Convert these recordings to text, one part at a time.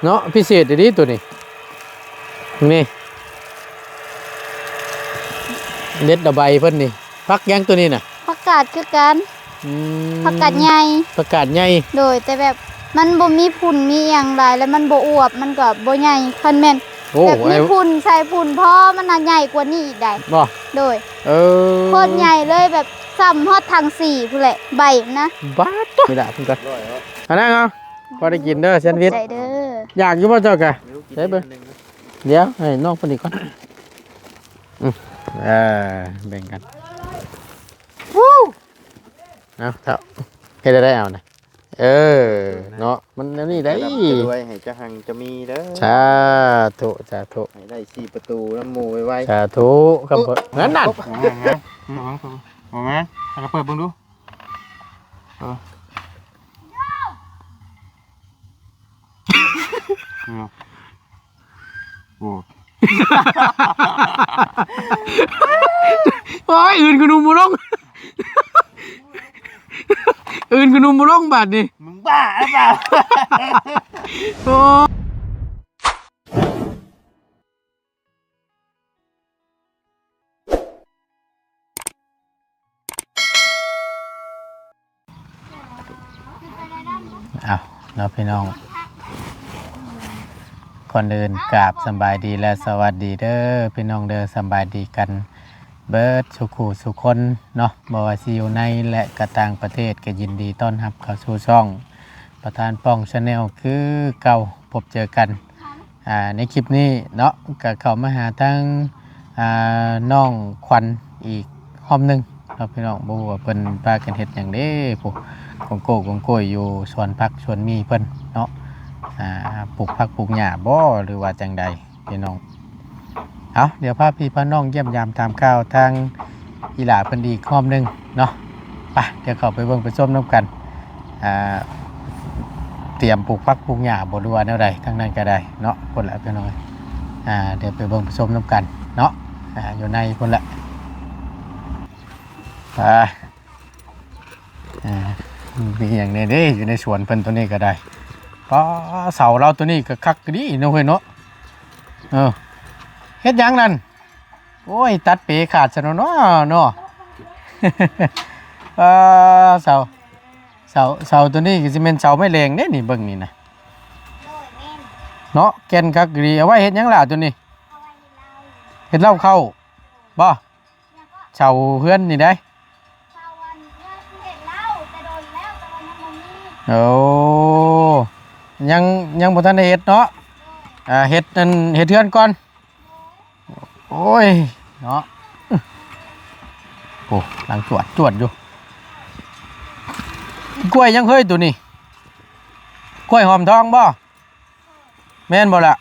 ເນາະ ພິເສດອີ່ຫຼີໂຕນີ້ ນີ້ ເດັດເອົາໃບເພິ່ນນີ້. ຜັກຫຍັງໂຕນີ້ນະ? ຜັກກາດຄືກັນ. ອືມ ຜັກກາດໃຫຍ່. ຜັກກາດໃຫຍ່. ໂດຍ ແຕ່ແບບມັນບໍ່ມີຝຸ່ນມີຫຍັງຫຼາຍ ແລ້ວມັນບໍ່ອວບ ມັນກໍບໍ່ໃຫຍ່. ຄັນແມ່ນ ໂອ້ ແບບມີຝຸ່ນໃສ່ຝຸ່ນພໍ ມັນນະໃຫຍ່ກວ່ານີ້ອີກໄດ໋. ບໍ່? ໂດຍ. ເອີ ໂຄດໃຫຍ່ເລີຍ ແບບສ່ຳຮອດຖັງສີ່ພຸ້ນແຫຼະ ໃບມັນນະ. ບາດໂຕ ໄດ້ລະເພິ່ນກໍ ອັນນັ້ນເອົາ ພໍໄດ້ກິນເດີ ແຊນວິດ. ໃຈເດີ. ຢາກຢູ່ບໍ່ເຈົ້າກະ? ໃສ່ເບິ່ງ. ດຽວໃຫ້ນ້ອງເພິ່ນອີກກ່ອນ. ອືມ ເອີ ແບ່ງກັນ. ເອົາ ເຈົ້າ ເຮັດໄດ້ເອົານະ. ເອີ ເນາະ ມັນແນວນີ້ໄດ໋. ໃຫ້ເຈົ້າຮັ່ງເຈົ້າມີເດີ. ສາທຸ ສາທຸ. ໃຫ້ໄດ້ສີ່ປະຕູນຳໝູ່ໄວໆ. ສາທຸ. ເອີ ນັ້ນ ນັ້ນ ອອກມາ ອອກມາ ເອົາກະເປີດເບິ່ງດູ. ເອີ ໂອ້ ໂອ້ຍ ອື່ນກະນຸ່ມບໍ່ລົງ ອື່ນກະນຸ່ມບໍ່ລົງບາດນີ້. ມຶງບ້າຫຼືເປົ່າ? ໂອ້. ອ້າວ ເນາະພີ່ນ້ອງ ກ່ອນອື່ນກາບສຳບາຍດີ ແລະ ສະຫວັດດີເດີພີ່ນ້ອງເດີ. ສຳບາຍດີກັນເບິດສູ່ຄູ່ສູ່ຄົນເນາະ ບໍ່ວ່າຊິຢູ່ໃນ ແລະ ກະຕ່າງປະເທດ ກະຍິນດີຕ້ອນຮັບເຂົ້າສູ່ຊ່ອງປະທານປ່ອງ Channel ຄືເກົ່າ. ພົບເຈີກັນ ອ່າ ໃນຄລິບນີ້ເນາະ ກະເຂົ້າມາຫາທາງ ອ່າ ນ້ອງຂວັນອີກຮອບໜຶ່ງເນາະພີ່ນ້ອງ. ບໍ່ຮູ້ວ່າເພິ່ນພາກັນເຮັດຫຍັງເດ້ ພຸ້ນ ກົງໂກ້ກົງໂກ້ຢູ່ສວນຜັກສວນໝີ່ເພິ່ນເນາະ. ອ່າ ປູກຜັກປູກຫຍ້າບໍ່ ຫຼືວ່າຈັ່ງໃດພີ່ນ້ອງ? ເອົາ ດຽວພາພີ່ພານ້ອງຢ້ຽມຢາມຖາມຂ່າວທາງອີ່ຫຼ້າເພິ່ນອີກຮອບໜຶ່ງເນາະ. ໄປ ດຽວເຂົ້າໄປເບິ່ງໄປຊົມນຳກັນ ອ່າ ຕຽມປູກຜັກປູກຫຍ້າບໍ່ ຫຼືວ່າແນວໃດ ທາງນັ້ນກະໄດ້ເນາະ. ພຸ້ນລະພີ່ນ້ອງ ອ່າ ດຽວໄປເບິ່ງໄປຊົມນຳກັນເນາະ. ອ່າ ຢູ່ໃນພຸ້ນລະ ໄປ. ອ່າ ມີຫຍັງແດ່ເດ້ ຢູ່ໃນສວນເພິ່ນໂຕນີ້ກະໄດ້. ປ້າ ເສົາລາວໂຕນີ້ກະຄັກດີເນາະເຮີ້ຍເນາະ. ເອີ ເຮັດຫຍັງນັ້ນ? ໂອ້ຍ ຕັດເປຂາດຊະເນາະເນາະ. ອ່າ ເສົາ ເສົາ ເສົາໂຕນີ້ກະຊິແມ່ນເສົາໄມ້ແຫຼງເດ້ນີ້ ເບິ່ງນີ້ນະ ເນາະ. ແກ່ນຄັກດີ ເອົາໄວ້ເຮັດຫຍັງລະໂຕນີ້? ເຮັດເລົ້າເຂົ້າບໍ່? ເສົາເຮືອນນີ້ໃດ໋. ເສົາອັນເຮືອນເຮັດແລ້ວ ແຕ່ດົນແລ້ວ ແຕ່ວ່າຍັງບໍ່ມີ. ໂອ້ ຍັງ ຍັງບໍ່ທັນໄດ້ເຮັດເນາະ. ອ່າ ເຮັດອັນ ເຮັດເຮືອນກ່ອນ. ໂອ້ຍ ເນາະ. ໂອ້ ຫຼັງຈວດຈວດຢູ່. ກ້ວຍຫຍັງເຮີ້ຍໂຕນີ້? ກ້ວຍຫອມທອງບໍ່? ແມ່ນບໍ່ລະ?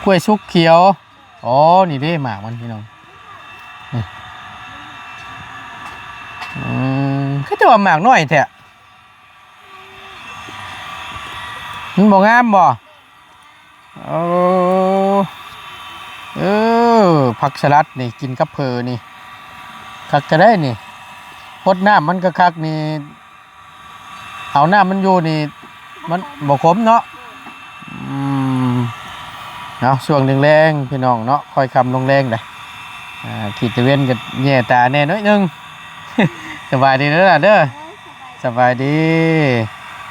ກ້ວຍສຸກຂຽວ. ອໍ ນີ້ເດ້ໝາກມັນພີ່ນ້ອງ. ນີ້ ອືມ ຄືແຕ່ວ່າໝາກນ້ອຍແທ້. ມັນບໍ່ງາມບໍ່? ໂອ້ ເອີ ຜັກສະຫຼັດນີ້ກິນກັບເຝີນີ້ ຄັກກະໄດ້ນີ້. ຫົດນ້ຳມັນກະຄັກນີ້ ເອົານ້ຳມັນຢູ່ນີ້ ມັນບໍ່ຂົມເນາະ. ອືມ ເອົາ ຊ່ວງແລງໆ ພີ່ນ້ອງເນາະ ຄ່ອຍຄ່ຳລົງແລງເດ້. ອ່າ ຂີດຕາເວັນກະແຍ່ຕາແດ່ໜ້ອຍໜຶ່ງ. ສະບາຍດີເດີຫຼານເດີ. ສະບາຍດີ.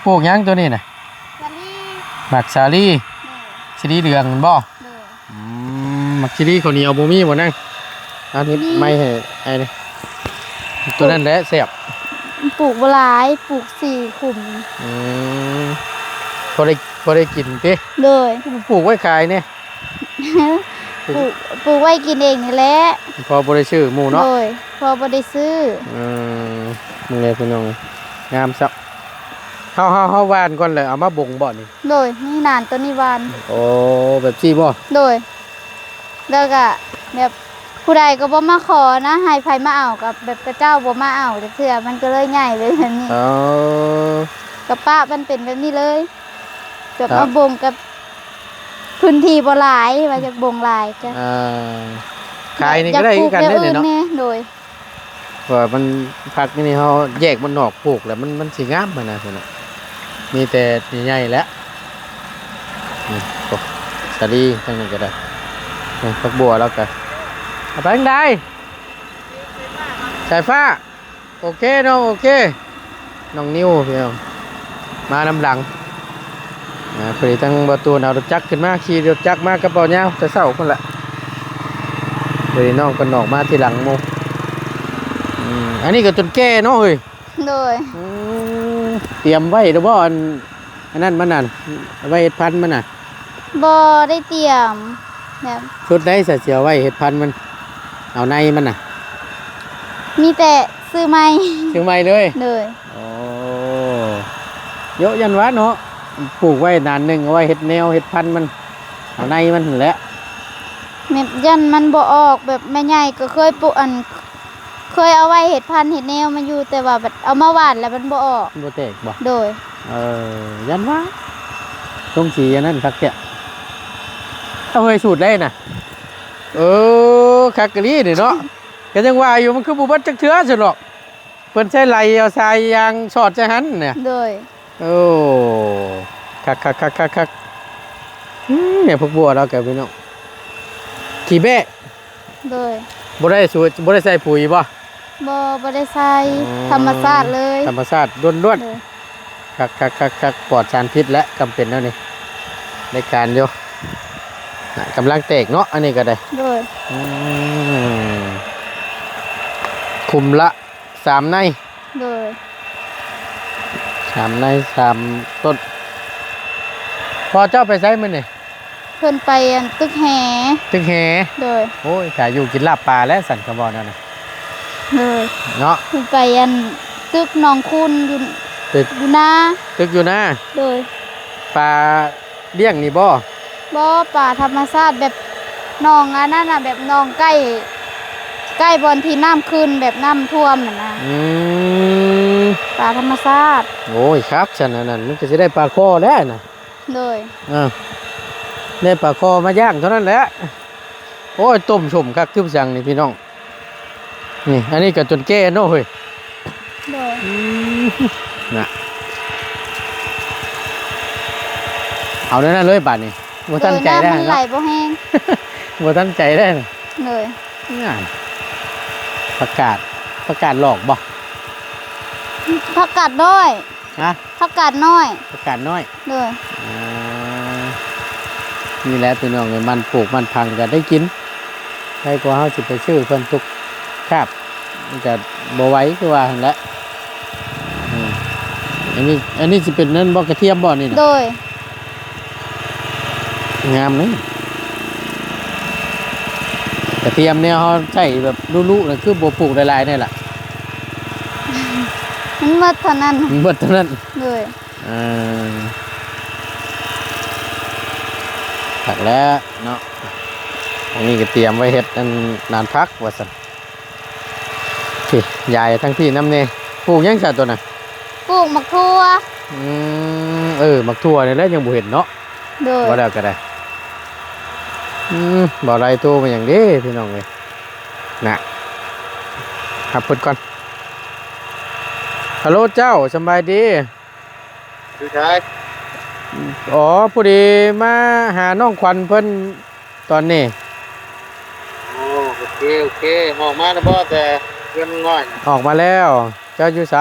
ປູກຫຍັງໂຕນີ້ນະ? ສາລີ. ໝາກສາລີ. ໂດຍ. ສາລີເຫຼືອງແມ່ນບໍ່? ໂດຍ. ອືມ ໝາກສາລີເຂົ້າໜຽວບໍ່ມີບໍ່ນາງ? ເອົາ ນີ້ ມີ ໄມ້ໃຫ້ອ້າຍນີ້ ໂຕນັ້ນແຫຼະແຊບ. ປູກບໍ່ຫຼາຍ ປູກສີ່ຂຸມ. ອືມ ພໍໄດ້ ພໍໄດ້ກິນຕິ? ໂດຍ. ຄືບໍ່ປູກໄວ້ຂາຍແດ່? ປູກ ປູກ ປູກໄວ້ກິນເອງນີ້ແຫຼະ ພໍບໍ່ໄດ້ຊື້ໝູ່ເນາະ. ໂດຍ ພໍບໍ່ໄດ້ຊື້. ອືມ ເບິ່ງແດ່ພີ່ນ້ອງ ງາມຊະ. ເຮົາ ເຮົາ ເຮົາຫວ່ານກ່ອນແລ້ວເອົາມາບົ່ງບໍ່ນີ້? ໂດຍ ນີ້ນານໂຕນີ້ຫວ່ານ. ໂອ້ ແບບຊີ້ບໍ່? ໂດຍ. ແລ້ວກະແບບຜູ້ໃດກະບໍ່ມາຂໍນະ ໃຫ້ໃຜມາເອົາ ກະແບບເຂົາເຈົ້າບໍ່ມາເອົາຈັກເທື່ອ ມັນກະເລີຍໃຫຍ່ເລີຍແບບນີ້. ອໍ ກະປະມັນເປັນແບບນີ້ເລີຍ ແບບ ເອີ ມາບົ່ງກັບພື້ນທີ່ບໍ່ຫຼາຍ ວ່າຢາກບົ່ງຫຼາຍກະ ອ່າ ຂາຍນີ້ກະໄດ້ຄືກັນເດ້ນີ້ເນາະ. ໂດຍ. ເພາະວ່າມັນ ຜັກນີ້ເຮົາແຍກມັນອອກປູກແລ້ວ ມັນ ມັນຊິງາມຫັ້ນນະ. ມີແຕ່ໃຫຍ່ໆແຫຼະ. ນີ້ ໂອ້ ສາລີທາງນີ້ກໍໄດ້. ນີ້ ຜັກບົວລາວກໍ ເອົາໄປທາງໃດ? ສາຍຟ້າ. ໂອເຄນ້ອງ ໂອເຄ. ນ້ອງນິວ ພີ່ນ້ອງ ມານຳຫຼັງ. ອ່າ ພໍດີທາງບ່າວຕູນເອົາລົດຈັກຂຶ້ນມາ, ຂີ່ລົດຈັກມາກັບບ່າວຍາວແຕ່ເຊົ້າພຸ້ນລະ. ພໍດີນ້ອງເພິ່ນອອກມາທີຫຼັງໝູ່. ອືມ ອັນນີ້ກໍຈົນແກ່ເນາະເຮີ້ຍ. ໂດຍ. ອືມ ຕຽມໄວ້ແລ້ວບໍ່ ອັນ ອັນນັ້ນມັນນັ້ນ ໄວ້ເຮັດພັນມັນນະ? ບໍ່ໄດ້ຕຽມ ແບບ ຊຸດໃດຊະຊິເອົາໄວ້ເຮັດພັນມັນ? ເອົາໃນມັນນະ? ມີແຕ່ຊື້ໃໝ່. ຊື້ໃໝ່ເລີຍ? ໂດຍ. ໂອ້ ເຍາະ ຢ້ານວ່າເນາະ ປູກໄວ້ນານໜຶ່ງ ເອົາໄວ້ເຮັດແນວເຮັດພັນມັນ ເອົາໃນມັນຫັ້ນແຫຼະ. ແບບຢ້ານມັນບໍ່ອອກ ແບບແມ່ໃຫຍ່ກໍເຄີຍປູກ ອັນ ເຄີຍເອົາໄວ້ເຮັດພັນເຮັດແນວມັນຢູ່ ແຕ່ວ່າບັດເອົາມາຫວ່ານແລ້ວມັນບໍ່ອອກ. ມັນບໍ່ແຕກບໍ່? ໂດຍ. ເອີ ຢ້ານວ່າ ຊົງສີອັນນັ້ນຄັກແທ້. ເອົາເຮີ້ຍ ສູດໃດນະ? ເອີ ຄັກອີ່ຫຼີນີ້ເນາະ. ກໍຍັງວ່າຢູ່ ມັນຄືບໍ່ເບິດຈັກເທື່ອຊັ້ນດອກ. ເພິ່ນໃຊ້ໄຫຼເອົາສາຍຢາງສອດໃສ່ຫັ້ນນະ. ໂດຍ. ໂອ້ ຄັກໆໆໆໆ. ອືມ ແມ່ຜັກບົວລາວກໍພີ່ນ້ອງ ຂີ້ແບ້. ໂດຍ. ບໍ່ໄດ້ສູດ ບໍ່ໄດ້ໃສ່ປຸຍບໍ່? ບໍ່ ບໍ່ໄດ້ໃສ່. ອໍ ທຳມະຊາດເລີຍ. ທຳມະຊາດລ້ວນໆ. ໂດຍ. ຄັກໆໆໆ ປອດສານພິດແຫຼະ ກຳເປັນແນວນີ້ ໄດ້ການຢູ່. ນະ ກຳລັງແຕກເນາະ ອັນນີ້ກໍໄດ້. ໂດຍ. ອືມ ຄຸມລະ ສາມໃນ. ໂດຍ. ສາມໃນສາມຕົ້ນ. ພໍ່ເຈົ້າໄປໃສມື້ນີ້? ເພິ່ນໄປອັນຕຶກແຫ. ຕຶກແຫ? ໂດຍ. ໂອ້ຍ ຖ້າຢູ່ກິນລາບປາແລ້ວ ສັນກະເວົ້າແນວນັ້ນ. ໂດຍ. ເນາະ ເພິ່ນໄປອັນຕຶກໜອງຄູນຢູ່ ຕຶກ ຢູ່ນາ. ຕຶກຢູ່ນາ? ໂດຍ. ປາລ້ຽງນີ້ບໍ່? ບໍ່ ປາທຳມະຊາດ ແບບໜອງອັນນັ້ນນະ ແບບໜອງໃກ້ ໃກ້ບ່ອນທີ່ນ້ຳຂຶ້ນ ແບບນ້ຳຖ້ວມຫັ້ນນະ. ອືມ ປາທຳມະຊາດ. ໂອ້ຍ ຄັກຊັ້ນອັນນັ້ນ ມັນກໍຊິໄດ້ປາຄໍແລ້ວນະ. ໂດຍ. ເອີ ໄດ້ປາຄໍມາຍ່າງເທົ່ານັ້ນແຫຼະ. ໂອ້ຍ ຕົ້ມສົ້ມຄັກຄືຫຍັງນີ້ພີ່ນ້ອງ. ນີ້ ອັນນີ້ກໍຈົນແກ່ເນາະເຮີ້ຍ. ໂດຍ. ອືມ ນະ ເອົາແນວນັ້ນເລີຍບາດນີ້ ບໍ່ທັນໃຈແລ້ວເນາະ. ໂດຍ ນ້ຳມັນໄຫຼບໍ່ແຮງ ບໍ່ທັນໃຈແລ້ວ. ໂດຍ. ນະ ຜັກກາດ ຜັກກາດຫຼອກບໍ່? ຜັກກາດນ້ອຍ. ຮະ? ຜັກກາດນ້ອຍ. ຜັກກາດນ້ອຍ. ໂດຍ. ອ່າ ນີ້ແຫຼະພີ່ນ້ອງເອີຍ ມັນປູກມັນພັງກໍໄດ້ກິນ ໄດ້ກວ່າເຮົາຊິໄປຊື້ເພິ່ນທຸກຄາບ ມັນກໍບໍ່ໄຫວຄືວ່າຫັ້ນແຫຼະ. ອືມ ອັນນີ້ ອັນນີ້ຊິເປັນນັ້ນບໍ່ ກະທຽມບໍ່ນີ້ນະ? ໂດຍ. ງາມເດ້ ກະທຽມແນວເຮົາໃຊ້ແບບລຸໆນະ ຄືບໍ່ປູກຫຼາຍໆແດ່ລະ? ມັນໝົດເທົ່ານັ້ນ. ມັນໝົດເທົ່ານັ້ນ. ໂດຍ. ເອີ ຄັກແລ້ວເນາະ. ອັນນີ້ກໍຕຽມໄວ້ເຮັດອັນນານຜັກວ່າຊັ້ນ. ພີ້ ຢາຍທາງພີ້ນຳແດ່. ປູກຫຍັງຊະໂຕນັ້ນ? ປູກໝາກຖົ່ວ. ອືມ ເອີ ໝາກຖົ່ວນີ້ແຫຼະຍັງບໍ່ເຫັນເນາະ. ໂດຍ. ວ່າແລ້ວກໍໄດ້. ອືມ ບໍ່ໄດ້ໂທມາຫຍັງເດ້ພີ່ນ້ອງເອີຍ. ນະ ຮັບເພິ່ນກ່ອນ. ຮັລໂຫຼ ເຈົ້າ ສຳບາຍດີ. ຢູ່ໃສ? ອໍ ພໍດີມາຫານ້ອງຂວັນເພິ່ນຕອນນີ້. ໂອ້ ໂອເຄ ໂອເຄ. ອອກມາແລ້ວບໍ່ ແຕ່ເຮືອນນ້ອຍ? ອອກມາແລ້ວ. ເຈົ້າຢູ່ໃສ?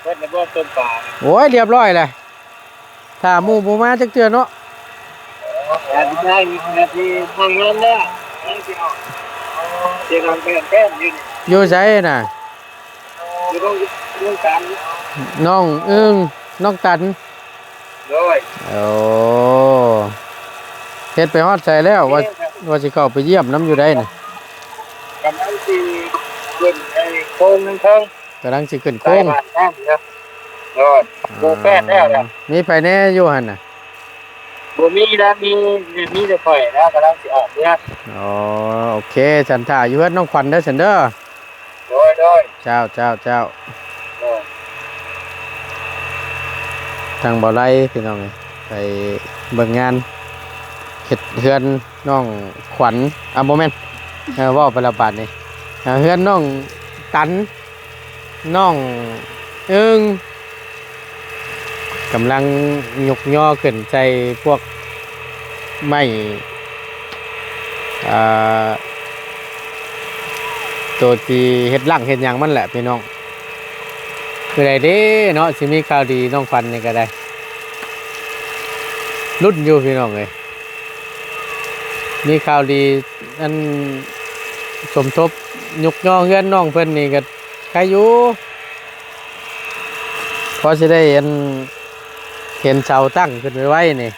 ເບິດແລ້ວບໍ່ຕົ້ມປາ? ໂອ້ຍ ລຽບຮ້ອຍແລ້ວ. ຖ້າໝູ່ບໍ່ມາຈັກເທື່ອເນາະ. ແຕ່ໄດ້ ແຕ່ຊິທາງງານແລ້ວ ຍັງຊິອອກ. ເຈກັນແປນແປນຢູ່. ຢູ່ໃສນະ? ຢູ່ໂຮງ ໂຮງການ. ນ້ອງອຶ່ງ ນ້ອງຕັນ. ໂດຍ. ໂອ້ ເຮັດໄປຮອດໃສແລ້ວ? ວ່າ ວ່າຊິເຂົ້າໄປຢ້ຽມນຳຢູ່ໃດນະ? ກຳລັງຊິຂຶ້ນໄອ້ໂຄງເທິງ. ກຳລັງຊິຂຶ້ນໂຄງ. ໃກ້ບ້ານທາງເດີ. ໂດຍ. ປູແປດແລ້ວແຫຼະ. ມີໃຜແດ່ຢູ່ຫັ້ນນະ? ບໍ່ມີແລ້ວ ມີ ມີແຕ່ຂ້ອຍແລ້ວ ກຳລັງຊິອອກເມືອ. ອໍ ໂອເຄ ສັນ ຖ້າຢູ່ເຮືອນນ້ອງຂວັນເດີ ສັນເດີ. ໂດຍ ໂດຍ. ເຈົ້າ ເຈົ້າ ເຈົ້າ. ໂດຍ. ທາງບໍ່ໄລ ພີ່ນ້ອງເອີຍ ໄປເບິ່ງງານເຮັດເຮືອນນ້ອງຂວັນ ອ່າ ບໍ່ແມ່ນ ເອີ ເວົ້າໄປແລ້ວບາດນີ້ ເຮືອນນ້ອງຕັນ ນ້ອງອຶ່ງ ກຳລັງຍົກຍໍຂຶ້ນໃສ່ພວກໄມ້ ອ່າ ໂຕທີ່ເຮັດຫຼັງເຮັດຫຍັງມັນແຫຼະພີ່ນ້ອງ. ມື້ໃດເດ້ເນາະ ຊິມີຂ່າວດີ ນ້ອງຂວັນນີ້ກໍໄດ້ ລຸ້ນຢູ່ພີ່ນ້ອງເອີຍ. ມີຂ່າວດີ ອັນ ສົມທົບຍົກຍໍເຮືອນນ້ອງເພິ່ນນີ້ກໍໄຄຢູ່ ພໍຊິໄດ້ ອັນ ເຫັນເສົາຕັ້ງຂຶ້ນໄວໆນີ້.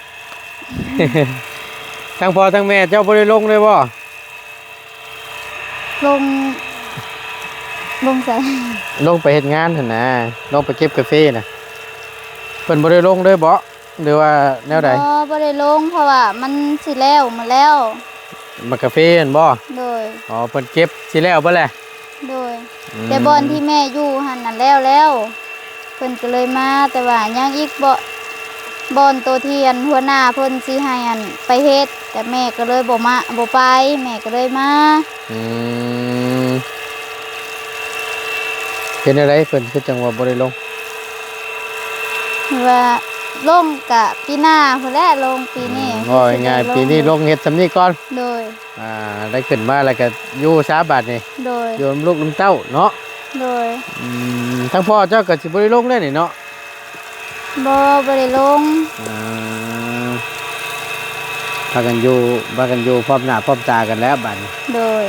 ທັງພໍ່ທັງແມ່ເຈົ້າບໍ່ໄດ້ລົງເລີຍບໍ່? ລົງ ລົງໃສ? ລົງໄປເຮັດງານຫັ້ນນະ ລົງໄປເກັບກາເຟນະ. ເພິ່ນບໍ່ໄດ້ລົງເລີຍບໍ່ ຫຼືວ່າແນວໃດ? ບໍ່ ບໍ່ໄດ້ລົງ ເພາະວ່າມັນຊິແລ້ວໝົດແລ້ວ. ໝາກກາເຟຫັ້ນບໍ່? ໂດຍ. ອໍ ເພິ່ນເກັບຊິແລ້ວເບິດແຫຼະ. ໂດຍ. ອືມ ແຕ່ບ່ອນທີ່ແມ່ຢູ່ຫັ້ນນະແລ້ວແລ້ວ ເພິ່ນກໍເລີຍມາ ແຕ່ວ່າຍັງອີກ ບ່ອນ ບ່ອນໂຕທີ່ ອັນ ຫົວໜ້າເພິ່ນຊິໃຫ້ ອັນ ໄປເຮັດ ແຕ່ແມ່ກໍເລີຍບໍ່ມາ ບໍ່ໄປ ແມ່ກໍເລີຍມາ. ອືມ ເປັນແນວໃດເພິ່ນຄືຈັ່ງວ່າບໍ່ໄດ້ລົງ? ວ່າລົງກະປີໜ້າພຸ້ນແຫຼະ ລົງປີນີ້. ອືມ ເວົ້າງ່າຍໆ ປີນີ້ລົງເຮັດຊ່ຳນີ້ກ່ອນ. ໂດຍ. ອ່າ ໄດ້ຂຶ້ນມາແລ້ວກໍຢູ່ຊະບາດນີ້. ໂດຍ. ຢູ່ນຳລູກນຳເຕົ້າເນາະ. ໂດຍ. ອືມ ທາງພໍ່ເຈົ້າກໍຊິບໍ່ໄດ້ລົງແລ້ວນີ້ເນາະ? ບໍ່ ບໍ່ໄດ້ລົງ. ອ່າ ພາກັນຢູ່ ພາກັນຢູ່ພ້ອມໜ້າພ້ອມຕາກັນແລ້ວບາດນີ້. ໂດຍ.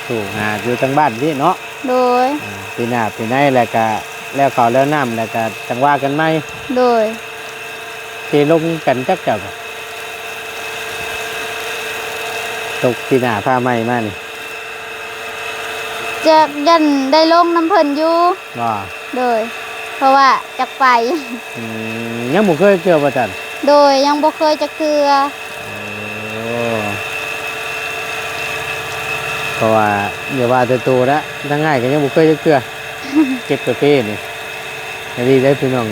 ສູ້ຫາຢູ່ທາງບ້ານພີ້ເນາະ. ໂດຍ. ອ່າ ປີໜ້າປີໃນແລ້ວກະແລ້ວເຂົ້າແລ້ວນ້ຳ ແລ້ວກະຈັ່ງວ່າກັນໃໝ່. ໂດຍ. ຊິລົງກັນຈັກເຈົ້າ ຕົກປີໜ້າຟ້າໃໝ່ມານີ້? ຈັກ ຢ້ານໄດ້ລົງນຳເພິ່ນຢູ່. ບໍ່? ໂດຍ. ເພາະວ່າຈັກໄປ. ອືມ ຍັງບໍ່ເຄີຍເທື່ອບໍ່ຈັນ? ໂດຍ ຍັງບໍ່ເຄີຍຈັກເທື່ອ. ໂອ້ ເພາະວ່າຢ່າວ່າແຕ່ໂຕລະ ທາງອ້າຍກໍຍັງບໍ່ເຄີຍຈັກເທື່ອ ເກັບກາເຟນີ້. ອັນນີ້ເດ້ພີ່ນ້ອງ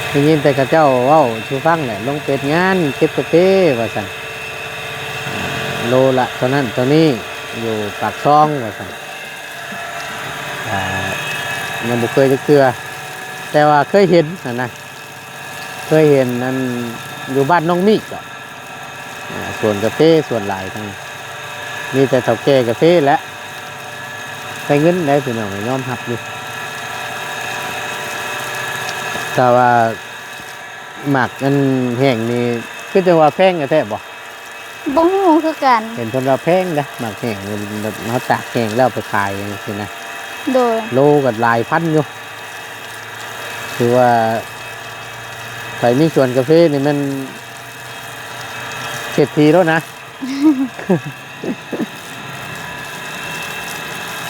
ໄດ້ຍິນແຕ່ເຂົາເຈົ້າເວົ້າສູ່ຟັງແຫຼະ ລົງໄປເຮັດງານເກັບກາເຟວ່າຊັ້ນ ໂລລະເທົ່ານັ້ນເທົ່ານີ້ ຢູ່ປາກຊ່ອງວ່າຊັ້ນ. ອ່າ ຍັງບໍ່ເຄີຍຈັກເທື່ອ ແຕ່ວ່າເຄີຍເຫັນຫັ້ນນະ ເຄີຍເຫັນ ອັນ ຢູ່ບ້ານນ້ອງມີດເນາະ. ອ່າ ສວນກາເຟສ່ວນຫຼາຍທັງ ມີແຕ່ເຖົ້າແກ່ກາເຟແຫຼະ ໄດ້ເງິນໄດ໋ພີ່ນ້ອງ ຍອມຮັບຢູ່. ແຕ່ວ່າໝາກອັນແຫ້ງນີ້ ຄືຈັ່ງວ່າແພງແທ້ໆບໍ່? ບໍ່ຮູ້ຄືກັນ. ເຫັນເພິ່ນວ່າແພງເດ້ ໝາກແຫ້ງ ແບບເຮົາຕາກແຫ້ງແລ້ວໄປຂາຍຈັ່ງຊີ້ນະ. ໂດຍ. ໂລກໍຫຼາຍພັນຢູ່. ຖືວ່າໃຜມີສວນກາເຟນີ້ແມ່ນເສດຖີໂລດນະ.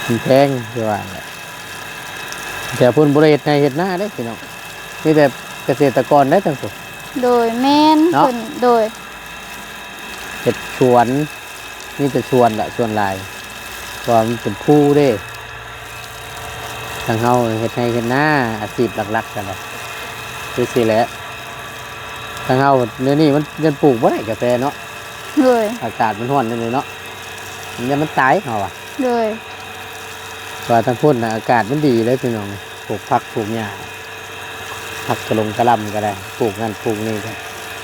ມັນແພງຄືວ່າແຫຼະ ແຖວພຸ້ນບໍ່ໄດ້ເຮັດໄຮ່ເຮັດນາເດ້ພີ່ນ້ອງ ມີແຕ່ກະເສດຕະກອນເດ້ທາງພຸ້ນ. ໂດຍ ແມ່ນເນາະ ເພິ່ນ ໂດຍ ເຮັດສວນ ມີແຕ່ສວນລະ ສ່ວນຫຼາຍ ເພາະວ່າມັນເປັນພູເດ້. ທາງເຮົາເຮັດໄຮ່ເຮັດນາ ອາຊີບຫຼັກໆ ກັນແຫຼະ ຄືຊີ້ແຫຼະ. ທາງເຮົາແນວນີ້ມັນຍັງປູກບໍ່ໄດ້ກາແຟເນາະ. ໂດຍ. ອາກາດມັນຮ້ອນແນວນີ້ເນາະ ມັນຍັງ ມັນຕາຍເຮົາວ່າ. ໂດຍ. ວ່າທາງພຸ້ນນະ ອາກາດມັນດີເດ້ພີ່ນ້ອງ ປູກຜັກປູກຫຍ້າ ຜັກກະຫຼົງກະຫຼ່ຳກໍໄດ້ ປູກນັ້ນປູກນີ້ກໍ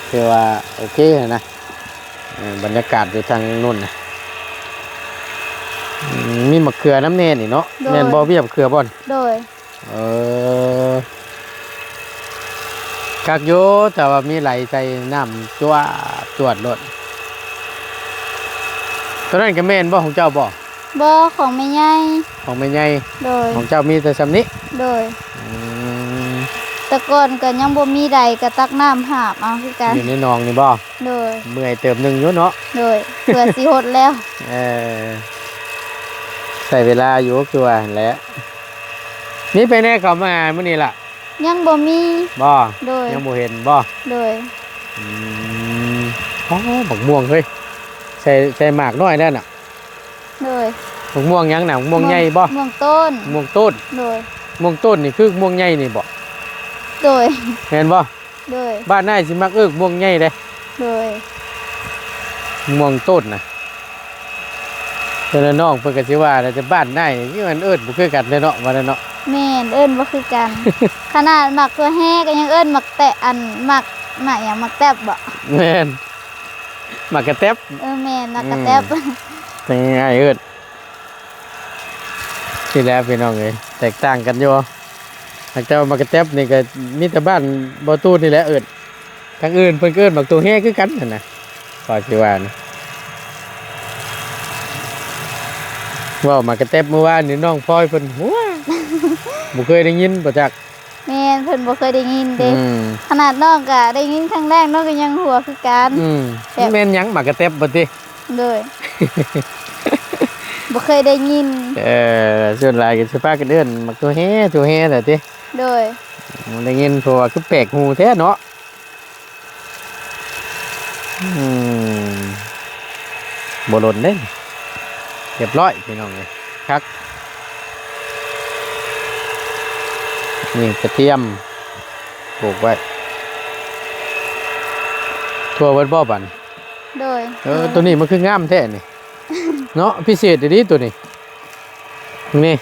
ຖືວ່າໂອເຄຫັ້ນນະ. ເອີ ບັນຍາກາດຢູ່ທາງໂນ້ນນະ ອືມ ມີໝາກເຂືອນຳແດ່ນີ້ເນາະ. ໂດຍ. ແມ່ນບໍ່ ວຽບເຂືອບໍ່? ໂດຍ. ເອີ ຄັກຢູ່ ແຕ່ວ່າມີໄຫຼໃສ່ນ້ຳຈວດໆໂລດ. ໂຕນັ້ນກໍແມ່ນບໍ່ ຂອງເຈົ້າບໍ່? ບໍ່ ຂອງແມ່ໃຫຍ່. ຂອງແມ່ໃຫຍ່. ໂດຍ. ຂອງເຈົ້າມີແຕ່ຊ່ຳນີ້? ໂດຍ. ອືມ ແຕ່ກ່ອນກໍຍັງບໍ່ມີໃດ ກໍຕັກນ້ຳຫາບເອົາຄືກັນ. ຢູ່ໃນໜອງນີ້ບໍ່? ໂດຍ. ເມື່ອຍເຕີບໜຶ່ງຢູ່ເນາະ. ໂດຍ. ເພື່ອຊິຫົດແລ້ວ. ເອີ ໃຊ້ເວລາຢູ່ ຄືວ່າຫັ້ນແຫຼະ. ມີໃຜແດ່ເຂົ້າມາມື້ນີ້ລະ? ຍັງບໍ່ມີ. ບໍ່? ໂດຍ. ຍັງບໍ່ເຫັນບໍ່? ໂດຍ. ອືມ ອໍ ບັກມ່ວງເຮີ້ຍ ໃສ່ ໃສ່ໝາກນ້ອຍແລ້ວນະ. ໂດຍ. ບັກມ່ວງຫຍັງນະ? ບັກມ່ວງໃຫຍ່ບໍ່? ມ່ວງ ມ່ວງຕົ້ນ. ມ່ວງຕົ້ນ. ໂດຍ. ມ່ວງຕົ້ນນີ້ຄືມ່ວງໃຫຍ່ນີ້ບໍ່? ໂດຍ. ແມ່ນບໍ່? ໂດຍ. ບ້ານອ້າຍຊິມັກເອີ້ນມ່ວງໃຫຍ່ເດ້. ໂດຍ. ມ່ວງຕົ້ນນະ ເພິ່ນນ້ອງເພິ່ນກໍຊິວ່າແຫຼະ ແຕ່ບ້ານອ້າຍນີ້ມັນເອີ້ນບໍ່ຄືກັນເດ້ເນາະ ວ່າແລ້ວເນາະ. ແມ່ນ ເອີ້ນບໍ່ຄືກັນ. ຂະໜາດໝາກຖົ່ວແຮ່ກໍຍັງເອີ້ນໝາກແຕະ ອັນ ໝາກ ໝາກຫຍັງ ໝາກແຕັບບໍ? ແມ່ນ ໝາກກະແຕັບ. ເອີ ແມ່ນ ໝາກກະແຕັບ. ອືມ ຈັ່ງງ່າຍເອີ້ນ. ນີ້ແຫຼະພີ່ນ້ອງເອີຍ ແຕກຕ່າງກັນຢູ່. ຫາກແຕ່ວ່າໝາກກະແຕັບນີ້ກໍມີແຕ່ບ້ານບໍ່ຕູນນີ້ແຫຼະເອີ້ນ. ທາງອື່ນເພິ່ນກໍເອີ້ນໝາກຖົ່ວແຮ່ຄືກັນຫັ້ນນະ ກໍຊິວ່ານະ. ເວົ້າໝາກກະແຕັບມື້ວານນີ້ ນ້ອງພອຍເພິ່ນ ໂອ້ຍ ບໍ່ເຄີຍໄດ້ຍິນບໍ່ຈັກ. ແມ່ນ ເພິ່ນບໍ່ເຄີຍໄດ້ຍິນເດ້. ອືມ ຂະໜາດນ້ອງກໍໄດ້ຍິນຄັ້ງແລກ ນ້ອງກໍຍັງຫົວຄືກັນ. ອືມ ແບບ ແມ່ນຫຍັງໝາກກະແຕັບບໍ່ຕິ? ໂດຍ ບໍ່ເຄີຍໄດ້ຍິນ. ເອີ ສ່ວນຫຼາຍກໍຊິພາກັນເອີ້ນໝາກຖົ່ວແຮ່ ຖົ່ວແຮ່ແຫຼະຕິ. ໂດຍ ໄດ້ຍິນ ເພາະວ່າຄືແປກຫູແທ້ເນາະ. ອືມ ບໍ່ຫຼົ່ນເດ້. ຮຽບຮ້ອຍພີ່ນ້ອງເອີຍ ຄັກ. ນີ້ກະທຽມ ປູກໄວ້. ທົ່ວເບິດບໍ່ບາດນີ້? ໂດຍ ເອີ ໂຕນີ້ມັນຄືງາມແທ້ນີ້ເນາະ ພິເສດອີ່ຫຼີໂຕນີ້. ນີ້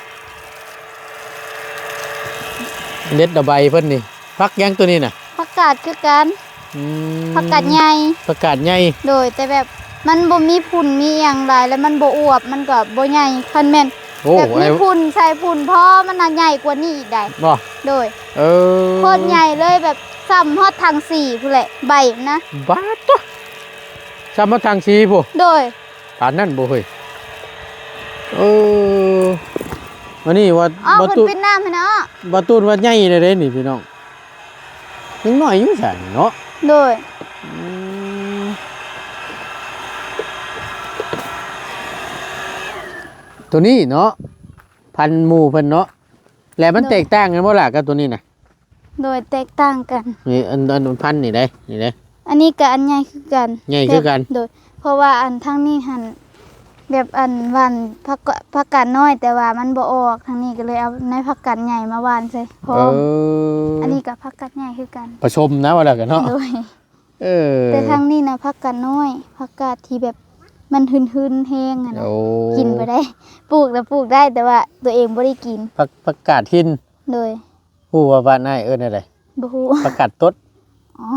ເດັດເອົາໃບເພິ່ນນີ້. ຜັກຫຍັງໂຕນີ້ນະ? ຜັກກາດຄືກັນ. ອືມ ຜັກກາດໃຫຍ່. ຜັກກາດໃຫຍ່. ໂດຍ ແຕ່ແບບມັນບໍ່ມີຝຸ່ນມີຫຍັງຫຼາຍ ແລ້ວມັນບໍ່ອວບ ມັນກໍບໍ່ໃຫຍ່. ຄັນແມ່ນ ໂອ້ ແບບມີຝຸ່ນໃສ່ຝຸ່ນພໍ ມັນນະໃຫຍ່ກວ່ານີ້ອີກໃດ໋. ບໍ່? ໂດຍ ເອີ ໂຄດໃຫຍ່ເລີຍ ແບບສ່ຳຮອດຖັງສີພຸ້ນແຫຼະ ໃບມັນນະ. ບາດໂທ້ ສ່ຳຮອດຖັງສີພຸ້ນ. ໂດຍ ປານນັ້ນບໍ່ເຮີ້ຍ? ເອີ ອັນນີ້ວ່າ ອໍ ບໍ່ ເພິ່ນ ຕູ້ ປິດນ້ຳໃຫ້ນະ. ບໍ່ຕູນວ່າໃຫຍ່ແລ້ວເດ້ນີ້ພີ່ນ້ອງ ຍັງນ້ອຍຢູ່ຊັ້ນເນາະ. ໂດຍ ອືມ ໂຕນີ້ເນາະ ພັນໝູ່ເພິ່ນເນາະ ແລະມັນ ໂດຍ ແຕກຕ່າງກັນບໍ່ລະກັບໂຕນີ້ນະ? ໂດຍ ແຕກຕ່າງກັນ. ນີ້ ອັນ ອັນພັນນີ້ເດ້ ນີ້ເດ້ ອັນນີ້ກໍອັນໃຫຍ່ຄືກັນ. ໃຫຍ່ຄືກັນ. ໂດຍ ເພາະວ່າອັນທາງນີ້ຫັ້ນ ແບບອັນຫວ່ານຜັກກະ ຜັກກາດນ້ອຍ ແຕ່ວ່າມັນບໍ່ອອກ ທາງນີ້ກໍເລີຍເອົາໃນຜັກກາດໃຫຍ່ມາຫວ່ານໃສ່ພ້ອມ. ເອີ ອັນນີ້ກໍຜັກກາດໃຫຍ່ຄືກັນ ປະສົມນະ ວ່າແລ້ວກັນເນາະ. ໂດຍ ເອີ ແຕ່ທາງນີ້ນະ ຜັກກາດນ້ອຍ ຜັກກາດທີ່ແບບມັນຫືນໆແຮງຫັ້ນນະ. ໂອ້ ກິນບໍ່ໄດ້ ປູກນະປູກໄດ້ ແຕ່ວ່າຕົວເອງບໍ່ໄດ້ກິນ. ຜັກ ຜັກກາດຫີນ. ໂດຍ ຮູ້ວ່າບ້ານອ້າຍເອີ້ນແນວໃດ? ບໍ່ຮູ້. ຜັກກາດຕົດ. ອໍ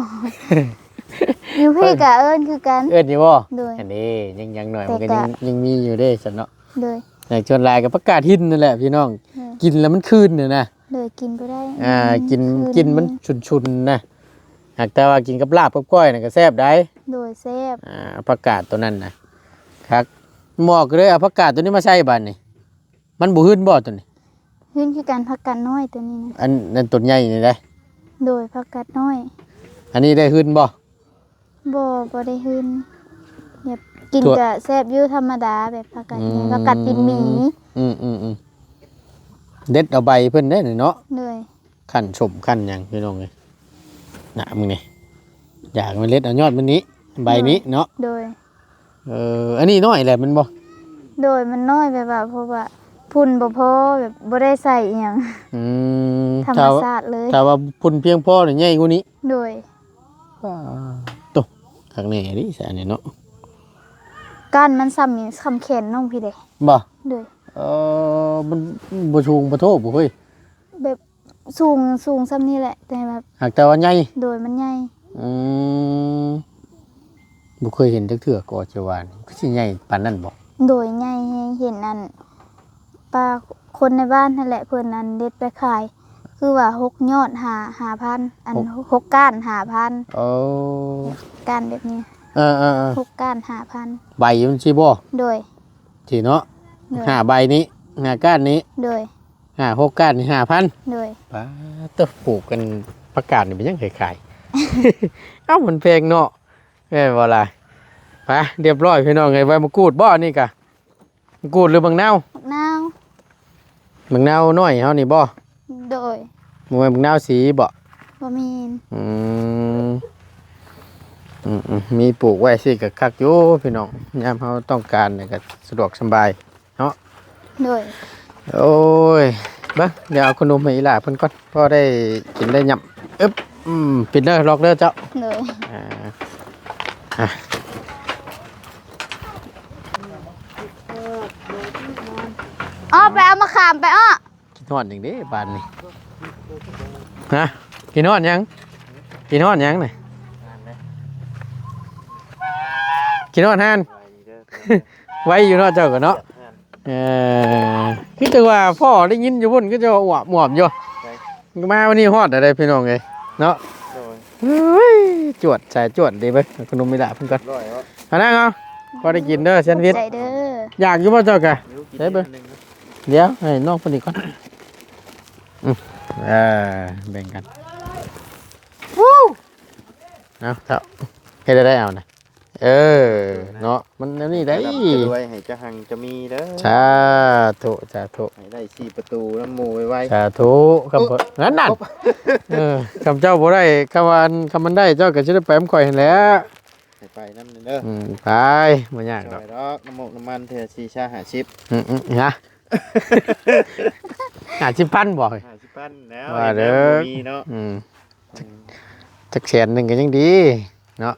ຢູ່ພີ້ກະເອີ້ນຄືກັນ. ເອີ້ນຢູ່ບໍ່? ໂດຍ ອັນນີ້ຍັງ ຍັງໜ້ອຍ ແຕ່ມັນກໍຍັງ ກະ ຍັງມີຢູ່ເດ້ຊັ້ນເນາະ. ໂດຍ ແຕ່ສ່ວນຫຼາຍກໍຜັກກາດຫີນນັ້ນແຫຼະພີ່ນ້ອງ. ໂດຍ ກິນແລ້ວມັນຄືນຫັ້ນນະ. ໂດຍ ກິນບໍ່ໄດ້. ອ່າ ອືມ ກິນ ຄືນ ກິນມັນຊຸນໆນະ. ຫາກແຕ່ວ່າກິນກັບລາບກັບກ້ອຍນະກໍແຊບໃດ໋. ໂດຍ ແຊບ. ອ່າ ຜັກກາດໂຕນັ້ນນະ ຄັກ. ໝໍກເລີຍເອົາຜັກກາດໂຕນີ້ມາໃສ່ບາດນີ້. ມັນບໍ່ຫືນບໍ່ໂຕນີ້? ຫືນຄືກັນ ຜັກກາດນ້ອຍໂຕນີ້ນະ. ອັນ ອັນຕົ້ນໃຫຍ່ນີ້ເດ້? ໂດຍ ຜັກກາດນ້ອຍ. ອັນນີ້ໄດ້ຫືນບໍ່? ບໍ່ ບໍ່ໄດ້ຫືນ. ແບບກິນ ທົ່ວ ກະແຊບຢູ່ ທຳມະດາ ແບບຜັກກາດ ອືມ ໃຫຍ່ ຜັກກາດຕີນໝີ. ອືມໆໆ ເດັດເອົາໃບເພິ່ນເດ້ນີ້ເນາະ. ໂດຍ ຂັ້ນສົ້ມຂັ້ນຫຍັງພີ່ນ້ອງເອີຍ. ນະ ມຶງນີ້ ຢາກມາເດັດເອົາຍອດມັນນີ້ ໃບນີ້ເນາະ. ໂດຍ ໂດຍ ເອີ ອັນນີ້ນ້ອຍແຫຼະແມ່ນບໍ່? ໂດຍ ມັນນ້ອຍ ແບບວ່າ ເພາະວ່າຝຸ່ນບໍ່ພໍ ແບບບໍ່ໄດ້ໃສ່ອີຫຍັງ. ອືມ ທຳມະຊາດເລີຍ. ຖ້າວ່າຝຸ່ນພຽງພໍນີ້ໃຫຍ່ກວ່ານີ້. ໂດຍ ວ້າ ໂຕ ຄັກແນ່ອີ່ຫຼີຊະອັນນີ້ເນາະ. ກ້ານມັນສ່ຳ ສ່ຳແຂນນ້ອງພີ້ເດ້. ບໍ່? ໂດຍ ເອີ ມັນບໍ່ສູງບໍ່ໂທບໍ່ເຮີ້ຍ. ແບບ ສູງ ສູງສ່ຳນີ້ແຫຼະ ແຕ່ແບບ ຫາກແຕ່ວ່າໃຫຍ່. ໂດຍ ມັນໃຫຍ່. ອືມ ບໍ່ເຄີຍເຫັນຈັກເທື່ອກໍຈະວ່າ ຄືຊິໃຫຍ່ປານນັ້ນບໍ່? ໂດຍ ໃຫຍ່ແຮງ. ເຫັນອັນ ປ້າຄົນໃນບ້ານຫັ້ນແຫຼະ ເພິ່ນອັນເດັດໄປຂາຍ ຄືວ່າຫົກຍອດ ຫ້າ ຫ້າພັນ ອັນ ຫົກ ຫົກກ້ານ ຫ້າພັນ. ໂອ້ ກ້ານແບບນີ້. ເອີໆໆ ຫົກກ້ານ ຫ້າພັນ. ໃບມັນຊີ້ບໍ່? ໂດຍ ຊີ້ເນາະ. ໂດຍ ຫ້າໃບນີ້ ຫ້າກ້ານນີ້. ໂດຍ ຫ້າຫົກກ້ານນີ້ ຫ້າພັນ. ໂດຍ ປາດໂທ້ ປູກກັນຜັກກາດນີ້ເປັນຫຍັງຂາຍໆ ເອົ້າ ມັນແພງເນາະ ແມ່ນບໍ່ລະ? ໄປ ຮຽບຮ້ອຍພີ່ນ້ອງເອີຍ. ໃບມະກູດບໍ່ ອັນນີ້ກະ ມະກູດ ຫຼື ບັກນາວ? ບັກນາວ. ບັກນາວນ້ອຍເຮົານີ້ບໍ່? ໂດຍ ບໍ່ແມ່ນບັກນາວສີບໍ່? ບໍ່ແມ່ນ. ອືມ ອືມໆ ມີປູກໄວ້ຊີ້ກະຄັກຢູ່ພີ່ນ້ອງ ຍາມເຮົາຕ້ອງການນີ້ກະສະດວກສະບາຍ. ເນາະ. ໂດຍ ໂອ້ຍ ເບິ່ງ ດຽວເອົາຂະໜົມໃຫ້ອີ່ຫຼ້າເພິ່ນກ່ອນ ພໍໄດ້ກິນໄດ້ຫຍ້ຳ. ອຶບ ອືມ ປິດເດີ ລັອກເດີເຈົ້າ. ໂດຍ ອ່າ ອ່ະ ອໍ ໄປເອົາມະຂາມໄປ ອໍ. ກິນ ນອນຫຍັງເດ້ບາດນີ້? ຮະ? ກິນຮອດຫຍັງ? ກິນຮອດຫຍັງນະ? ກິນຮອດຮ້ານ? ໄວຢູ່ເນາະເຈົ້າກໍເນາະ. ເອີ ຄືຈັງວ່າພໍ່ໄດ້ຍິນຢູ່ພຸ້ນ ຄືເຈົ້າອວບໆຢູ່. ມາວັນນີ້ຮອດແລ້ວເດ້ພີ່ນ້ອງເອີຍເນາະ. ເຮີ້ຍ ຈວດ ສາຍຈວດເດ້ເບິ່ງ ເອົາຂະໜົມອີ່ຫຼ້າເພິ່ນກ່ອນ. ເອົານາງເອົາ ພໍໄດ້ກິນເດີແຊນວິດ. ໃຈເດີ. ຢາກຢູ່ບໍ່ເຈົ້າກະ? ໃສ່ເບິ່ງ ດຽວໃຫ້ນ້ອງເພິ່ນອີກກ່ອນ. ອືມ ເອີ ແບ່ງກັນ. ເອົາເຈົ້າ ເຮັດໄດ້ເອົານະ. ເອີ ເນາະ ມັນແນວນີ້ໄດ໋. ໃຫ້ເຈົ້າຮັ່ງເຈົ້າມີເດີ. ສາທຸ ສາທຸ. ໃຫ້ໄດ້ສີ່ປະຕູນຳໝູ່ໄວໆ. ສາທຸ. ຄຳ ເອີ ນັ້ນໆ ເອີ ຄຳເຈົ້າບໍ່ໄດ້ ຄຳວ່າ ຄຳມັນໄດ້ ເຈົ້າກໍຊິໄດ້ໄປນຳຂ້ອຍຫັ້ນແຫຼະ. ໃຫ້ໄປນຳເດີ. ອືມ ໄປ ບໍ່ຍາກດອກ. ດອກ ນ້ຳມົກນ້ຳມັນເທື່ອສີ່ຊາຫ້າສິບ. ອືມໆ ຮະ ຫ້າສິບພັນບໍ່? ຫ້າສິບພັນແລ້ວ ວ່າເດີ ບໍ່ມີເນາະ. ອືມ ອືມ ຈັກແສນໜຶ່ງກໍຍັງດີເນາະ.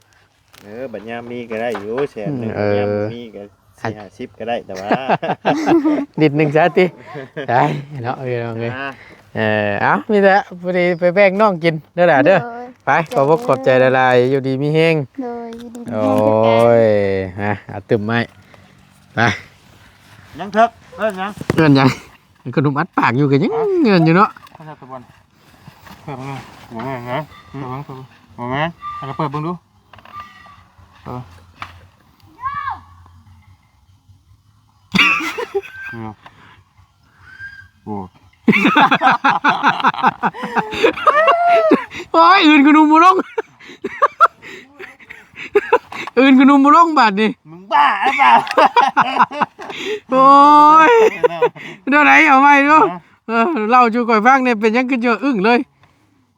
ເອີ ບັດຍາມມີກໍໄດ້ຢູ່ແສນໜຶ່ງ. ເອີ ບັດຍາມບໍ່ມີກໍສີ່ຫ້າສິບກໍໄດ້ ແຕ່ວ່າ ລິດໜຶ່ງຊະຕິ. ໄດ້ເນາະ ເອີ ເອີ ເອີ ເອົາ ມີແຕ່ຜູ້ໃດໄປແບ່ງນ້ອງກິນເດີຫຼ້າເດີ. ໂດຍ ໄປ ຂອບອົກຂອບໃຈຫຼາຍໆ ຢູ່ດີມີແຮງ. ໂດຍ ຢູ່ດີມີແຮງຄືກັນ. ໂອ້ຍ ຮະ ອາຕຶມໄມ້ ໄປ. ຍັງເຖິກ ເອີ້ນຫຍັງ? ເອີ້ນຫຍັງ? ຂະໜົມອັດປາກຢູ່ກໍຍັງເອີ້ນຢູ່ເນາະ. ເປີດເບິ່ງ ບໍ່ແມ່ນນະ ເປີດເບິ່ງ ເປີດເບິ່ງ ບໍ່ແມ່ນ ໃຫ້ເຂົາເປີດເບິ່ງດູ. ເອີ ໂອ້ ໂອ້ຍ ອື່ນຂະໜົມບໍ່ລົງ ອື່ນຂະໜົມບໍ່ລົງບາດນີ້. ມຶງບ້າຫຼືເປົ່າ? ໂອ້ຍ ແນວໃດ ເອົາໃໝ່ດູ. ຮະ? ເອີ ເລົ່າສູ່ຂ້ອຍຟັງແດ່ ເປັນຫຍັງຄືຈະອຶ້ງເລີຍ?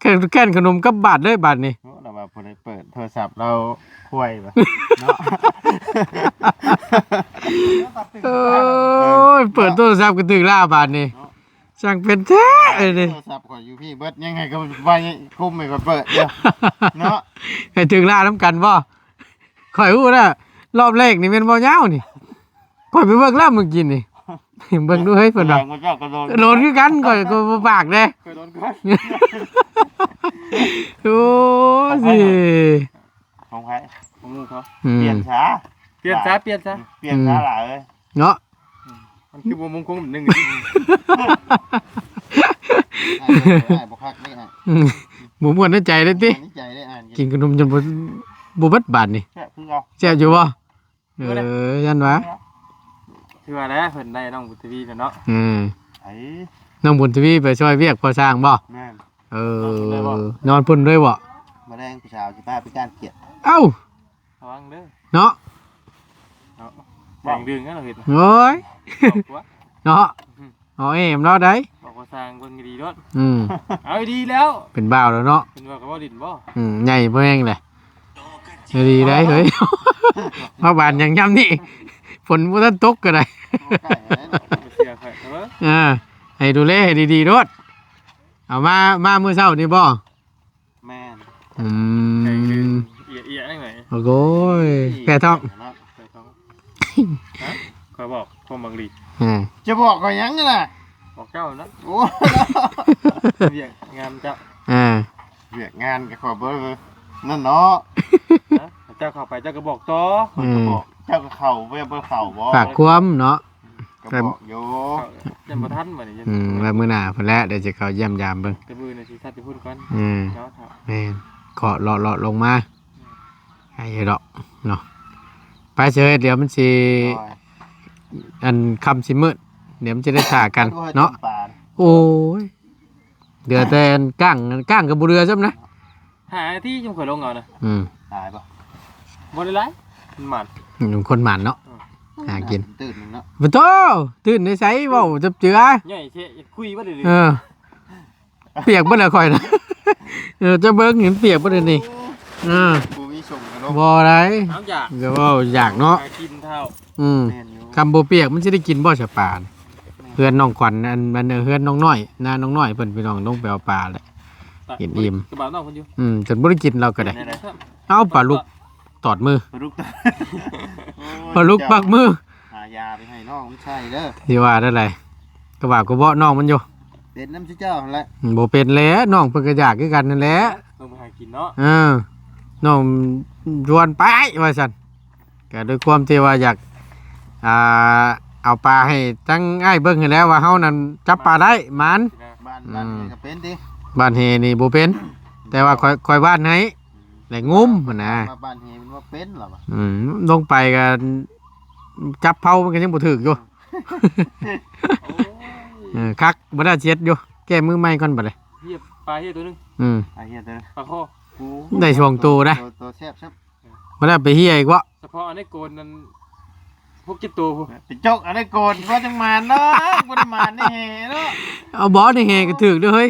ແກ່ນ ແກ່ນຂະໜົມກັບບາດເລີຍບາດນີ້. ໂອ້ ລາວວ່າຜູ້ໃດເປີດໂທລະສັບລາວຄວາຍເນາະ. ໂອ້ຍ ເປີດໂທລະສັບກໍຖືກລາວບາດນີ້. ເນາະ ຊ່າງເປັນແທ້ເອີຍນີ້. ໂທລະສັບຂ້ອຍຢູ່ພີ້ເບິດ ຍັງໃຫ້ເຂົາໄວ້ຄຸມໃຫ້ຂ້ອຍເປີດຢູ່ເນາະ. ໃຫ້ຖືກລານຳກັນບໍ່? ຂ້ອຍຮູ້ແລ້ວ ຮອບແລກນີ້ແມ່ນບໍ່ຍາວນີ້. ຂ້ອຍໄປເບິ່ງແລ້ວມື້ກີ້ນີ້ ເບິ່ງດູເຮີ້ຍ ເພິ່ນວ່າ ແສດງວ່າເຈົ້າກໍໂດນ ໂດນຄືກັນ ຂ້ອຍກໍບໍ່ປາກເດ້ ຂ້ອຍໂດນກ່ອນ. ໂອ້ຍ ຂອງໃຜ? ຂອງໝູ່ເຂົາ. ອືມ ປ່ຽນຊະ ປ່ຽນຊະ ປ່ຽນຊະ ປ່ຽນຊະ ອືມ ຫຼາຍເອີຍ ເນາະ. ອືມ ມັນຄືບໍ່ມົງຄົງໜຶ່ງ ອ້າຍບໍ່ຄັກເດ້ ອ້າຍ ອືມ ບໍ່ມ່ວນໃນໃຈເດ້ຕິ ໃນໃຈເດ້ ອ້າຍ ກິນຂະໜົມຈົນບໍ່ ບໍ່ເບິດບາດນີ້. ແຊບຄືເກົ່າ ແຊບຢູ່ບໍ່? ເອີ ຢ້ານວ່າ ຄືວ່າແຫຼະ ເພິ່ນໄດ້ນ້ອງບຸນທະວີແລ້ວເນາະ. ອືມ ໄອ້ ນ້ອງບຸນທະວີໄປຊ່ອຍວຽກກໍ່ສ້າງບໍ່? ແມ່ນ. ເອີ ນອນພຸ້ນເລີຍບໍ່? ມື້ແລງຜູ້ສາວຊິພາໄປກ້ານຂຽດ. ເອົ້າ ລະວັງເດີເນາະ ເນາະ ແດງດຶງຫັ້ນເຮົາເຮັດ. ໂອ້ຍ ເນາະ. ອໍແອມລາວໃດ໋ ບອກວ່າສ້າງເບິ່ງດີໆໂລດ. ອືມ ເອົາດີແລ້ວ ເປັນບ່າວແລ້ວເນາະ. ເປັນບ່າວກໍບໍ່ດິນບໍ່? ອືມ ໃຫຍ່ພໍແຮງແຫຼະ. ດີໄດ໋ເຮີ້ຍ ມາຫວານຫຍັງຍາມນີ້ ຝົນບໍ່ທັນຕົກກໍໄດ້. ບໍ່ເຊື່ອຂ້ອຍເອີ ອ່າ ໃຫ້ດູແລໃຫ້ດີໆໂລດ. ເອົາມາ ມາມື້ເຊົ້ານີ້ບໍ່? ແມ່ນ. ອືມ ເອຍໆ ຈັ່ງໃດ? ໂອ້ຍ ແພ້ທ້ອງ ແພ້ທ້ອງ. ຮະ? ຂ້ອຍບອກຄວາມບັງຫຼີ. ອືມ ຈະບອກຂ້ອຍຫຍັງນະ? ບອກເຈົ້ານະ. ໂອ້ ວຽກງານເຈົ້າ. ອ່າ ວຽກງານກໍຂໍເບີນັ້ນເນາະ. ຮະ? ເຈົ້າເຂົ້າໄປເຈົ້າກໍບອກຕໍ່. ອືມ ເຈົ້າກໍເຂົ້າ ບໍ່ ບໍ່ເຂົ້າບໍ່? ຝາກຄວາມເນາະ. ກໍບອກຢູ່ ຍັງບໍ່ທັນບັດນີ້. ອືມ ວ່າມື້ໜ້າພຸ້ນແຫຼະ ດຽວຊິເຂົ້າຢ້ຽມຢາມເບິ່ງ. ແຕ່ມື້ນີ້ຊິສັດຢູ່ພຸ້ນກ່ອນ. ອືມ ເນາະ. ແມ່ນ ເຄາະເລາະໆລົງມາ ອືມ ໃຫ້ດອກເນາະ. ໄປເສີຍ ດຽວມັນຊິ ໂດຍ ອັນຄ່ຳຊິມືດ ດຽວມັນຊິໄດ້ຖ້າກັນເນາະ. ໂອ້ຍ ເຫຼືອແຕ່ກ້າງ ກ້າງກໍບໍ່ເຫຼືອຊ້ຳນະ. ຫ້ານາທີຈັ່ງຂ້ອຍລົງເອົານະ. ອືມ ຫຼາຍບໍ່? ບໍ່ໄດ້ຫຼາຍ ມັນໝານ. ອືມ ຄົນໝານເນາະ. ອືມ ຫາກິນ ຕື່ນເນາະ. ປະໂທ້ ຕື່ນໄດ້ໃສ ເວົ້າຈັບເຈືອ ໃຫຍ່ເຊ ຄຸຍບໍ່ໄດ້. ເອີ ປຽກເບິດແລ້ວຂ້ອຍນະ. ເອີ ຈະເບິ່ງເຫັນປຽກເບິດແລ້ວນີ້. ເອີ ບໍ່ມີສົ່ງກັນເນາະ. ບໍ່ໄດ້ ເອົາຢາກ ຈະເວົ້າຢາກເນາະ ຫາກິນເທົ່າ. ອືມ ແມ່ນຢູ່ ຄຳບໍ່ປຽກມັນຊິໄດ້ກິນບໍ່ຊະປານ? ແມ່ນ ເຮືອນນ້ອງຂວັນ ອັນ ອັນ ເຮືອນນ້ອງນ້ອຍ ນານ້ອງນ້ອຍເພິ່ນ ພີ່ນ້ອງລົງໄປເອົາປາແຫຼະ. ກິນອີ່ມ ກະບາດນ້ອງເພິ່ນຢູ່. ອືມ ຈົນບໍ່ໄດ້ກິນ ລາວກໍໄດ້. ເປັນໄດ? ເອົາ ປາລຸກຕອດມື ປາລຸກຕອດ ໂອ້ຍ ປາລຸກປັກມື. ຫາຢາໄປໃຫ້ນ້ອງມັນໃຊ້ເດີ. ຊິວ່າແນວໃດ ກະບາດກະເບາະນ້ອງມັນຢູ່. ເປັນນຳເຈົ້າຫັ້ນແຫຼະ. ບໍ່ເປັນແຫຼະ ນ້ອງເພິ່ນກໍຢາກຄືກັນນັ້ນແຫຼະ. ຕ້ອງໄປຫາກິນເນາະ. ເອີ ນ້ອງຊວນໄປວ່າຊັ້ນ ກໍດ້ວຍຄວາມທີ່ວ່າຢາກ ອ່າ ເອົາປາໃຫ້ທັງອ້າຍເບິ່ງຫັ້ນແຫຼະ ວ່າເຮົານັ້ນຈັບປາໄດ້ໝານ. ບ້ານ ອືມ ບ້ານເຮກໍເປັນຕິ? ບ້ານເຮນີ້ບໍ່ເປັນ ແຕ່ວ່າຂ້ອຍ ຂ້ອຍຫວ່ານໃຫ້ ແລະງຸ້ມຫັ້ນນະ. ວ່າບ້ານເຮມັນວ່າເປັນລະວະ. ອືມ ລົງໄປກໍຈັບເຜົາມັນກໍຍັງບໍ່ຖືກຢູ່. ໂອ້ຍ ເອີ ຄັກ ບໍ່ໄດ້ເຈັດຢູ່ ແກ້ມືໃໝ່ກ່ອນບັດນີ້. ເຮີຍ ປາເຮີຍໂຕໜຶ່ງ. ອືມ ປາເຮີຍໂຕໜຶ່ງ ປາຄໍ. ໂອ້ ໄດ້ສອງໂຕນະ ໂຕ ໂຕແຊບ ບໍ່ໄດ້ໄປເຮີຍອີກເບາະ. ສະເພາະອັນໃນໂກນນັ້ນ ຫົກເຈັດໂຕພຸ້ນ. ໄປຈົກເອົາໃນໂກນວ່າຈັ່ງໝານເນາະ ບໍ່ໄດ້ໝານໃນແຫເນາະ. ເອົາບໍ່ ໃນແຫກໍຖືກເດີ້ເຮີ້ຍ.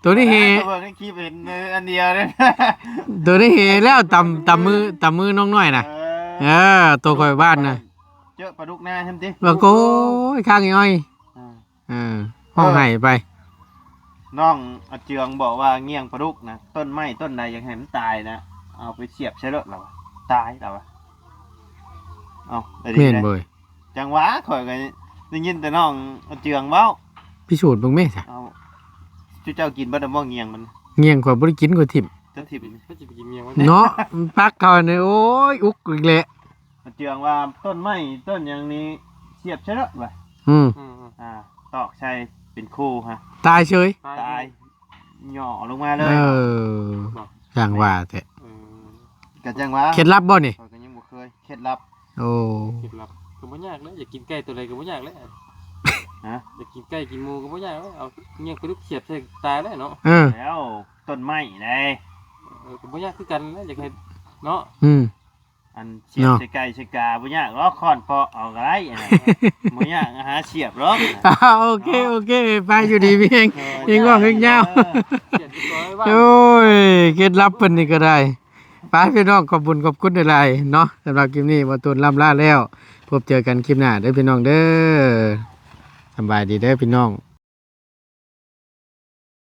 ໂຕໃນແຫ ເບິ່ງໃນຄລິບເຫັນອັນດຽວເດ້. ໂຕໃນແຫແລ້ວ ຕຳ ຕຳມື ຕຳມືນ້ອງນ້ອຍນະ. ເອີ ເອີ ໂຕຂ້ອຍບ້ານນະ ເຈີປາດຸກນາຊັ້ນຕິ. ວ່າໂອ້ຍ ຄ້າງອີອ້ອຍ. ອ່າ ເອີ ຮ້ອງໄຫ້ໄປ. ນ້ອງອາເຈືອງບອກວ່າງ່ຽງປາດຸກນະ ຕົ້ນໄມ້ຕົ້ນໃດຢາກໃຫ້ມັນຕາຍນະ ເອົາໄປສຽບໃສ່ລົດລາວວ່າ ຕາຍລາວວ່າ. ເອົ້າ ແມ່ນບໍ່? ຈັ່ງຫວາ ຂ້ອຍກໍໄດ້ຍິນແຕ່ນ້ອງອາເຈືອງເວົ້າ. ພິສູດເບິ່ງແມ້ຊະ. ເອົາ ເຈົ້າກິນເບິດແລ້ວບໍ່ງ່ຽງມັນ? ງ່ຽງຂ້ອຍບໍ່ໄດ້ກິນ ຂ້ອຍຖິ້ມ. ເຈົ້າຖິ້ມ. ເຈົ້າຊິໄປກິນງ່ຽງມັນເນາະ. ມັນປັກເຂົ້າໃນ ໂອ້ຍ ອຸກອີກແຫຼະ. ອາເຈືອງວ່າຕົ້ນໄມ້ຕົ້ນຫຍັງນີ້ສຽບໃສ່ໂລດວ່າ. ອືມ ອືມ ອືມ ອ່າ ຕອກໃສ່ເປັນຄູ່ຮະ ຕາຍເສີຍ. ຕາຍ ຕາຍ ຫຍໍ້ລົງມາເລີຍ. ເອີ ບໍ່ ຈັ່ງວ່າແທ້. ເອີ ກໍຈັ່ງວ່າ ເຄັດລັບບໍ່ນີ້? ຂ້ອຍກໍຍັງບໍ່ເຄີຍ ເຄັດລັບ. ໂອ້ ເຄັດລັບກໍບໍ່ຍາກແຫຼະ ຢາກກິນໄກ່ໂຕໃດກໍບໍ່ຍາກແຫຼະ. ຮະ? ຢາກກິນໄກ່ກິນໝູກໍບໍ່ຍາກແຫຼະ ເອົາງ່ຽງປາດຸກສຽບໃສ່ຕາຍແລ້ວເນາະ. ເອີ ແລ້ວຕົ້ນໄມ້ໃດ. ເອີ ກໍບໍ່ຍາກຄືກັນແຫຼະ ຢາກເຮັດເນາະ. ອືມ ອັນສຽບ ເນາະ ໃສ່ໄກ່ໃສ່ກາບໍ່ຍາກດອກ ຄ້ອນເປາະເອົາກໍໄດ້ ອັນນັ້ນບໍ່ຍາກ ຫາສຽບດອກ. ອ່າ ໂອເຄ ເນາະ ໂອເຄ ໄປ ຢູ່ດີມີແຮງ ເອີ ເຮງເວົ້າເຮງຍາວ. ເອີ ສຽບເລີຍວ່າ ໂອ້ຍ ເຄັດລັບເພິ່ນນີ້ກໍໄດ້. ໄປ ພີ່ນ້ອງ ຂອບບຸນຂອບຄຸນຫຼາຍໆເນາະ. ສຳລັບຄລິບນີ້ ບ່າວຕູນລ່ຳລາແລ້ວ ພົບເຈີກັນຄລິບໜ້າເດີ້ພີ່ນ້ອງເດີ້. ສະບາຍດີເດີ້ພີ່ນ້ອງ.